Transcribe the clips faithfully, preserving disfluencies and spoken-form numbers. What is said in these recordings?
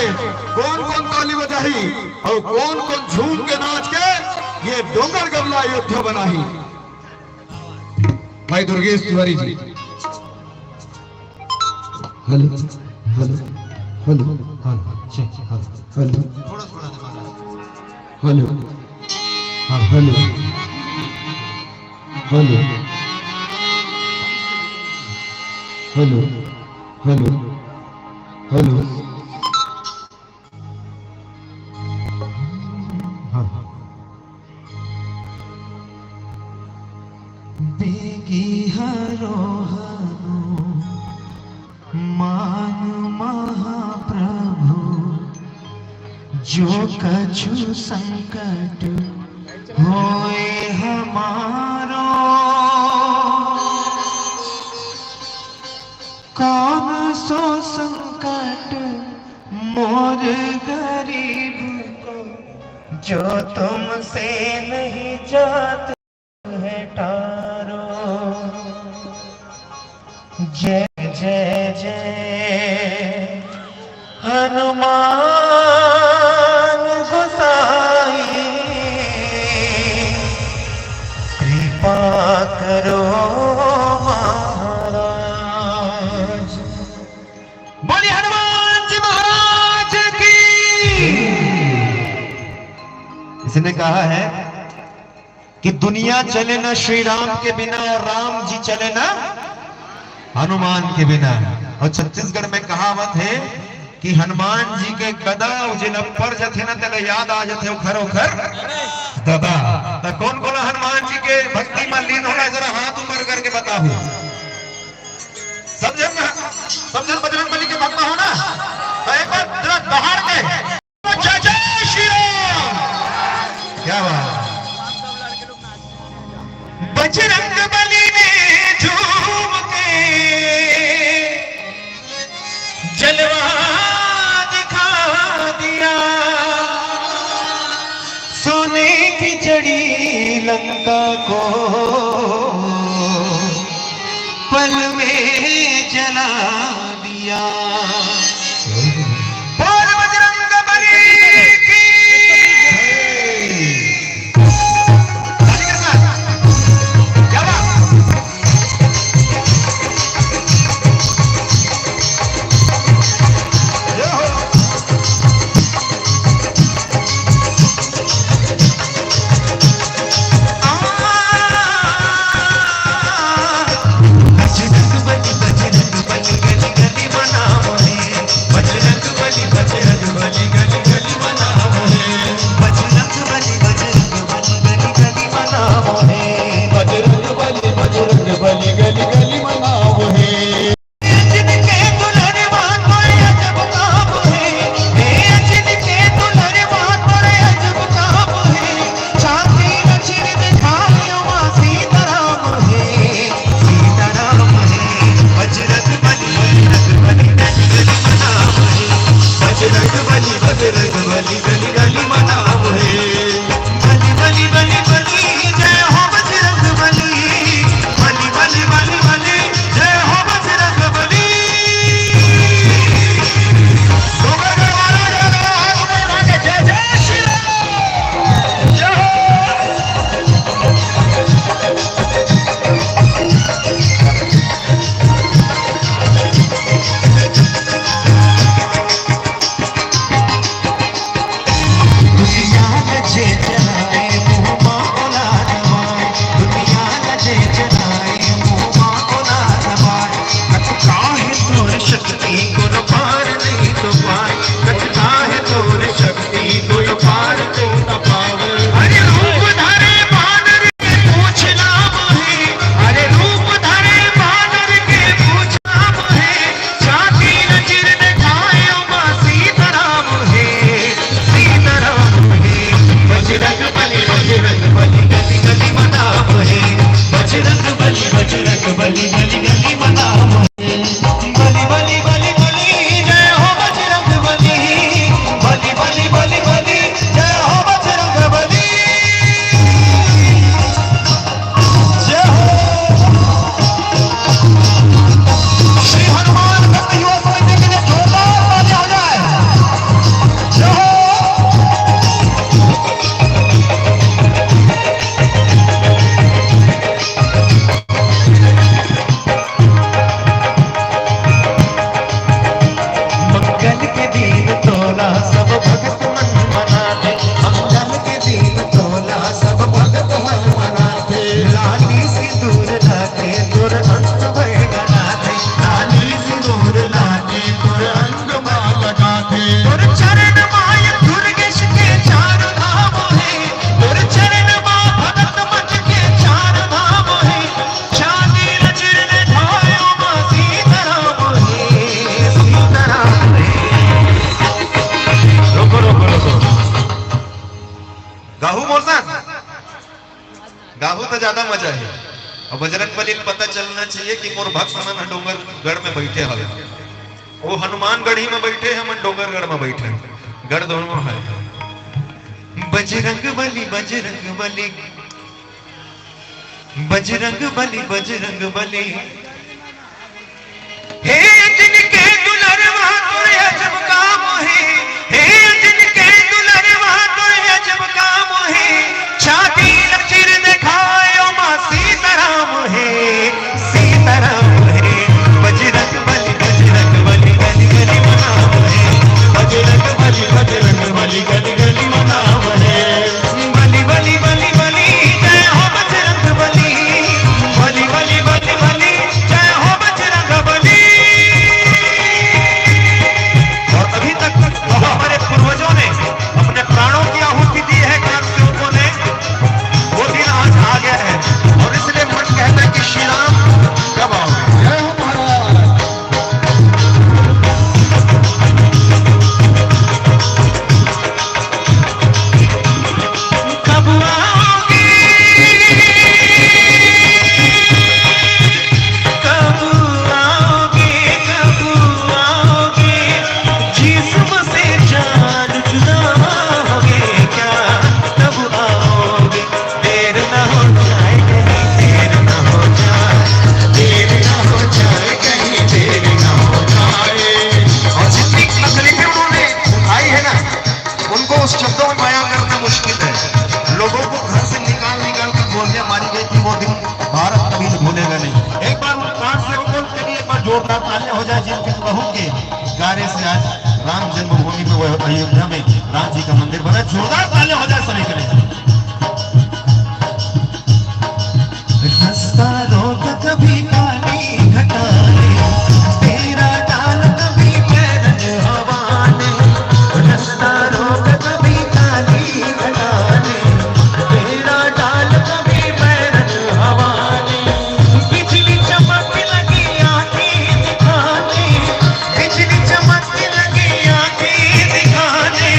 कौन कौन ताली बजाही और कौन कौन झूम के नाच के ये डोंगर गबला अयोध्या बनाही। भाई Durgesh Tiwari ji. Hello, hello, hello, hello, check, hello, hello, hello, हाँ, hello, hello, hello, hello, hello. हाँ। बेगी हरो हनुमान महाप्रभु, जो कछु संकट होए हमारो। कौन सो संकट मोर गरीब को, जो तुमसे नहीं जात है टारो। जय जय जय हनुमान गोसाई, कृपा करो महाराज। बोलिए हनुमान जी महाराज की। इसने कहा है कि दुनिया चले ना श्री राम के बिना और राम जी चले ना हनुमान के बिना। और छत्तीसगढ़ में कहावत है कि हनुमान जी के गदा अउ जेला पर जथे ना, तेला याद आ जथे ओखर, ओखर ददा। त कौन कोन हनुमान जी के भक्ति में लीन होना, जरा हाथ ऊपर करके बताओ। सब झन, सब झन बजरंग बली के भक्त हो ना, तो एक बार जरा दहाड़ के, जय जय श्री राम। क्या बात। बजरंग बली ने झूम के जलवा दिखा दिया, सोने की जड़ी लंका को पल में जला दिया। बोल बजरंग बली की। ताली के साथ। क्या बात। तो ज्यादा मजा है। और बजरंग बली ल पता चलना चाहिए कि मोर भक्त मन ह डोंगरगढ़ में बैठे हवे, वो हनुमानगढ़ी में बैठे हे, हमन डोंगरगढ़ में बैठे हन, गढ़ दोनों है। बजरंग बली, बजरंग बली, बजरंग बली, बजरंग बली। हे जिनके दुलरवा तोर अजब काम हे, हे जिनके दुलरवा तोर अजब काम हे, छाती ल चीर देखाय ओ माँ सीताराम हे, सीताराम हे। बजरंग बली, बजरंग बली, बली बली मनाव हे। बजरंग बली, बजरंग बली, गली गली मनाव हे। बली बली बली बली, जय हो बजरंग बली। बली बली बली बली, जय हो बजरंग बली। और अभी तक जो हमारे पूर्वजों ने अपने प्राणों की आहुति दी है, ग्राम सेवकों ने, वो दिन आज आ गया है। और इसलिए मन कहता है कि श्री राम कब आओगे? जय हो महाराज। कब आओगे, कब आओगे, कब आओगे? जिस्म से जान जुदा होगे क्या? कब आओगे? देर ना हो जाए कहीं, देर ना हो जाए, देर ना हो जाए कहीं, देर ना हो जाए। और जितनी तकलीफें उन्होंने उठाई है ना, उनको उस शब्दों में बयां करना मुश्किल है। लोगों को घर से निकाल निकाल कर गोलियां मारी गई थी, वो दिन भारत कभी भूलेगा नहीं। एक बार उन पांच सेवकों के लिए एक बार जोरदार तालियां हो जाए, जिनके बहू के गाने से आज राम जन्मभूमि में, वो अयोध्या में राम जी का मंदिर बना। जोरदार तालियां हो जाए सभी के लिए। रास्ता रोक कभी पानी घटा ले, तेरा डाल कभी बैरन हवा ने। रास्ता रोक कभी पानी घटा ले, तेरा डाल कभी बैरन हवा ने। बिजली चमक लगी आंखें दिखाने, बिजली चमक लगी आंखें दिखाने।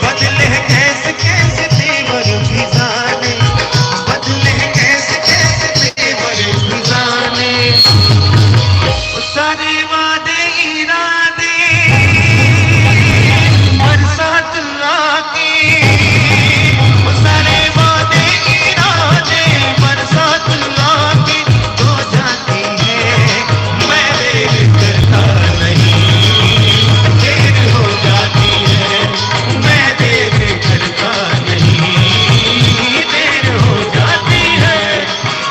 बदले कैसे कैसे तेवर भी जाने, बदले कैसे कैसे तेवर भी जाने। सारे वादे इरादे बरसात लाके, सारे वादे इरादे बरसात लाके हो जाती है। मैं देर करता नहीं, देर हो जाती है। मैं देर करता नहीं, देर हो जाती है।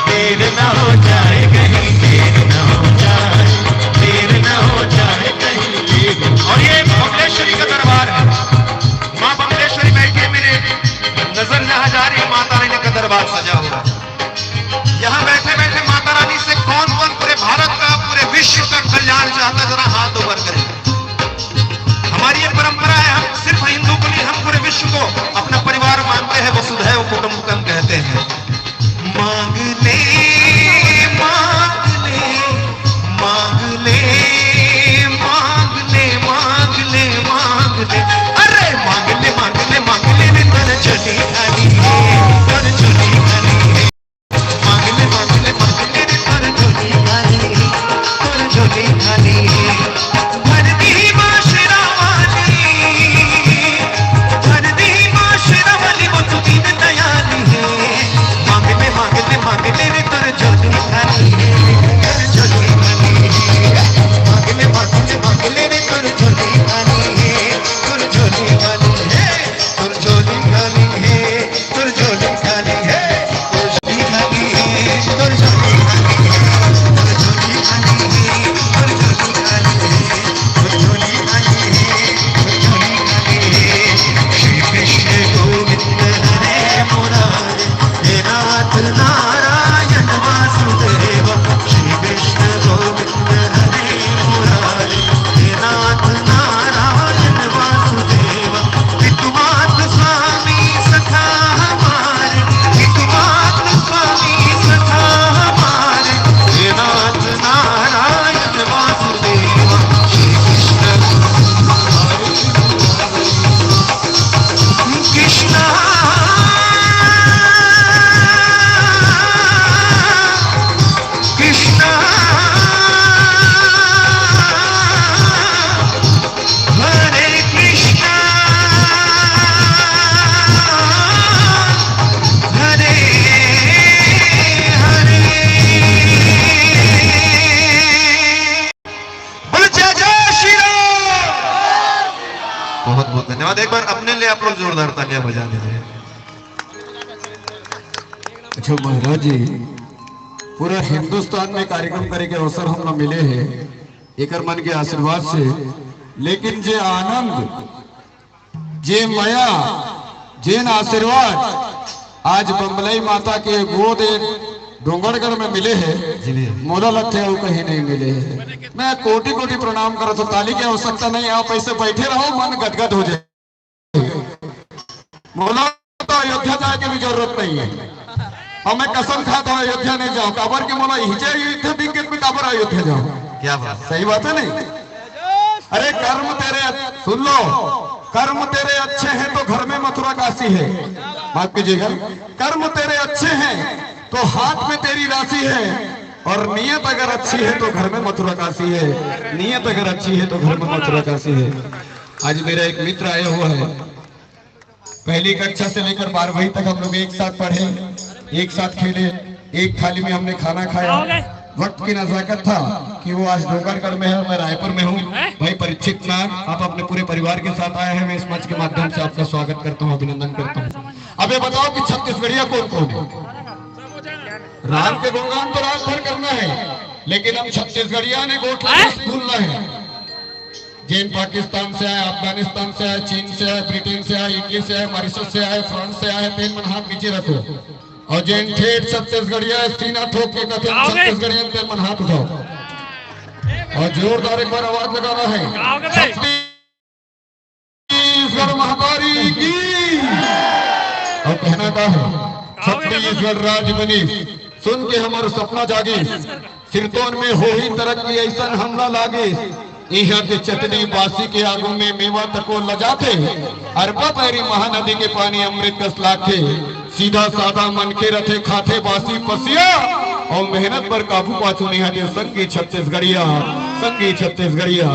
देर ना हो जाए कहीं, देर ना हो जाए, देर ना हो जाए कहीं, देर। और ये बमलेश्वरी का दरबार है, माँ बमलेश्वरी बैठी है, मेरे नजर जहाँ जा रही है, माता रानी का दरबार सजा हुआ है। यहाँ बैठे बैठे माता रानी से कौन कौन पूरे भारत का, पूरे विश्व का कल्याण चाहता है, जरा हाथ ऊपर करें। हमारी ये परंपरा है, हम सिर्फ हिंदू को नहीं, हम पूरे विश्व को अपना परिवार मानते हैं, वसुधैव कुटुंबकम कहते हैं। मांग ले, मांग ले, मांग ले, मांग ले, मांग ले, मांग ले। अरे मांग ले, मांग ले, मांग ले रे, तोर झोली खाली है, तोर झोली खाली है। मांग ले, मांग ले, मांग ले रे, तोर झोली खाली है, तोर झोली खाली है। भर दी माँ शेरा वाली, भर दी माँ शेरा वाली, वो तो दीन दयाली है। मांग ले, मांग ले, मांग बहुत बहुत धन्यवाद। एक बार अपने लिए आप लोग जोरदार तालियां बजा दीजिए। अच्छा महाराज जी, पूरा हिंदुस्तान में कार्यक्रम करे के अवसर हमला मिले हे एकर मन के आशीर्वाद से, लेकिन जे आनंद, जे मया, जेन आशीर्वाद आज बम्बलई माता के गोद डोंगरगढ़ में मिले हे, जी भैया। मोला लगथे अउ कहीं नहीं मिले हे। मैं कोटि कोटि प्रणाम करत हूँ, ताली के आवश्यकता नहीं, आप ऐसे बैठे रहो, मन गदगद हो जाए। मोला तो अयोध्या जाए के भी जरूरत नहीं है। अउ मैं कसम खाता हूँ, अयोध्या नहीं जाऊँ। काबर के मोला इहिचे अयोध्या दिख के, मैं काबर अयोध्या जाऊँ? क्या बात। सही बात है नहीं? अरे कर्म तेरे, सुन लो, कर्म तेरे अच्छे हैं तो घर में मथुरा काशी है। माफ कीजिएगा, कर्म तेरे अच्छे हैं तो हाथ में तेरी राशि है, और नीयत अगर अच्छी है तो घर में मथुरा काशी है, नीयत अगर अच्छी है तो घर में मथुरा काशी है। आज मेरा एक मित्र आया हुआ है, पहली कक्षा से लेकर बारहवीं तक हम लोग एक साथ पढ़े, एक साथ खेले, एक थाली में हमने खाना खाया। वक्त की नजाकत था कि वो आज डोंगरगढ़ में है, मैं रायपुर में हूँ। भाई परीक्षित नाग, आप अपने पूरे परिवार के साथ आए हैं, मैं इस मंच के माध्यम से आपका स्वागत करता हूँ, अभिनंदन करता हूँ। अब ये बताओ कि छत्तीसगढ़िया कौन कौन है? राम के गुणगान तो रात भर करना है, लेकिन हम छत्तीसगढ़िया ने गोठ भूलना है। जेन पाकिस्तान से आए, अफगानिस्तान से आए, चीन से आए, ब्रिटेन से आए, इटली से आए, मॉरिशस से आए, फ्रांस से आए, तेन मन हाथ नीचे रखो। अउ जेन ठेठ छत्तीसगढ़िया सीना ठोक के कथे छत्तीसगढ़िया, तेन मन हाथ उठाओ। अउ जोरदार एक बार आवाज लगाना है। छत्तीसगढ़ महतारी की। अउ कहना का है, छत्तीसगढ़ राज बनी, सुन के हमर सपना जागी। सिरतोन में होही तरक्की अइसन हमला लागे। इहाँ के चटनी बासी के आगू में मेवा तको लजाथे। अरबा पैरी महानदी के पानी अमृत कस लागथे। सीधा साधा मनखे रथे, खाथे बासी पसिया। अउ मेहनत बर काबू पाछू निहारे संगी छत्तीसगढ़िया, संगी छत्तीसगढ़िया,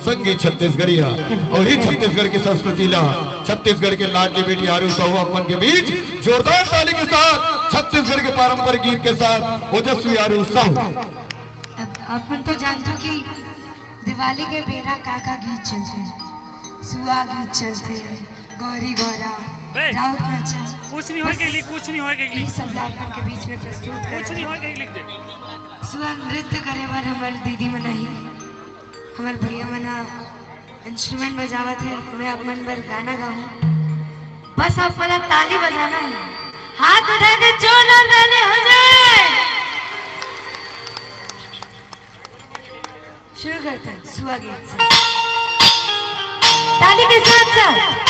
संगी छत्तीसगढ़िया। अउ ही छत्तीसगढ़ की संस्कृति ला, छत्तीसगढ़ के लाडली बेटी आरू साहू अपन के बीच जोरदार ताली के साथ छत्तीसगढ़ के पारंपरिक गीत के साथ ओजस्वी आरू साहू। अब आप मन तो जानथो कि दिवाली के बेरा का का गीत चलथे। सुआ गीत चलथे, गौरी गौरा, राउत नाचा। कुछ नहीं होय के लिख, कुछ नहीं होय के लिख। सब ला आप मन के बीच में प्रस्तुत कुछ नहीं होय के लिख दे। सुआ नृत्य करे बर हमर दीदी मन आही, हमर भैया मन ह इंस्ट्रूमेंट बजावत हे, मैं आप मन बर गाना गाहूं। बस आप मन ताली बजाना है, हाथ उठा के जोरदार ताली हो जाए। शुरू करते हैं सुआ गीत से। ताली के साथ साथ।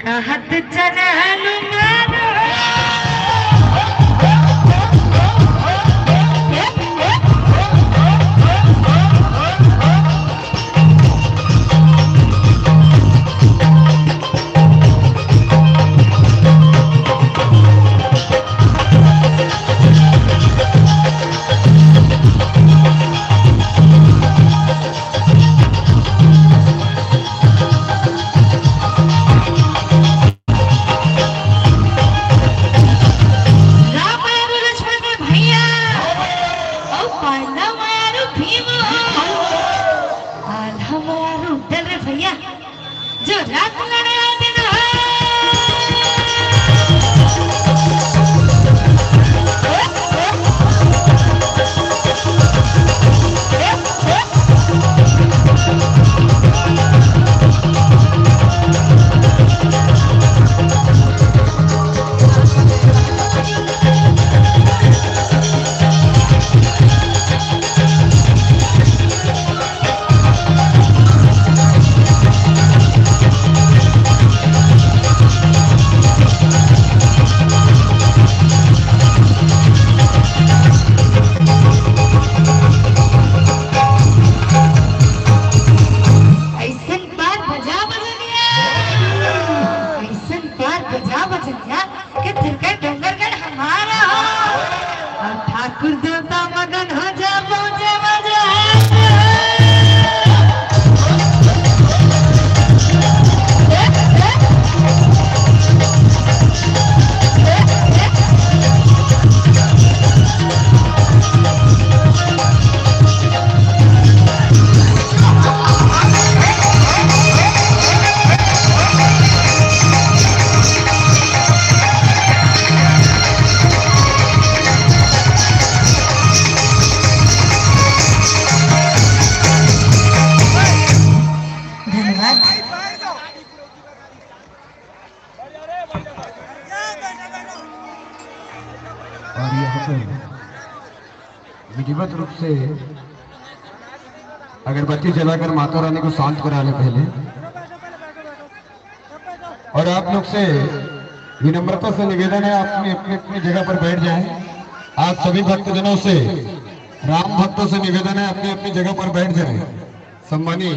कहत चल हनुमान। राम आरु लक्ष्मण के भैया, अउ पांडव आरु भीम, आल्हा आरु उड्डल रे भैया, जो रात लड़े आते न हो। अइसन बार बजा बजनिया, अइसन बार बजा बजनिया के फिर के डोंगरगढ़ हमारा हो। अउ ठाकुर देवता मगन हो जाबो, जय बजा। धन्यवाद। और यहाँ पर विधिवत रूप से अगरबत्ती जलाकर माता रानी को शांत करा ले पहले। और आप लोग से विनम्रता से निवेदन है, आप अपनी अपनी अपनी जगह पर बैठ जाएं। आप सभी भक्तजनों से, राम भक्तों से निवेदन है, अपनी अपनी जगह पर बैठ जाएं। सम्मानी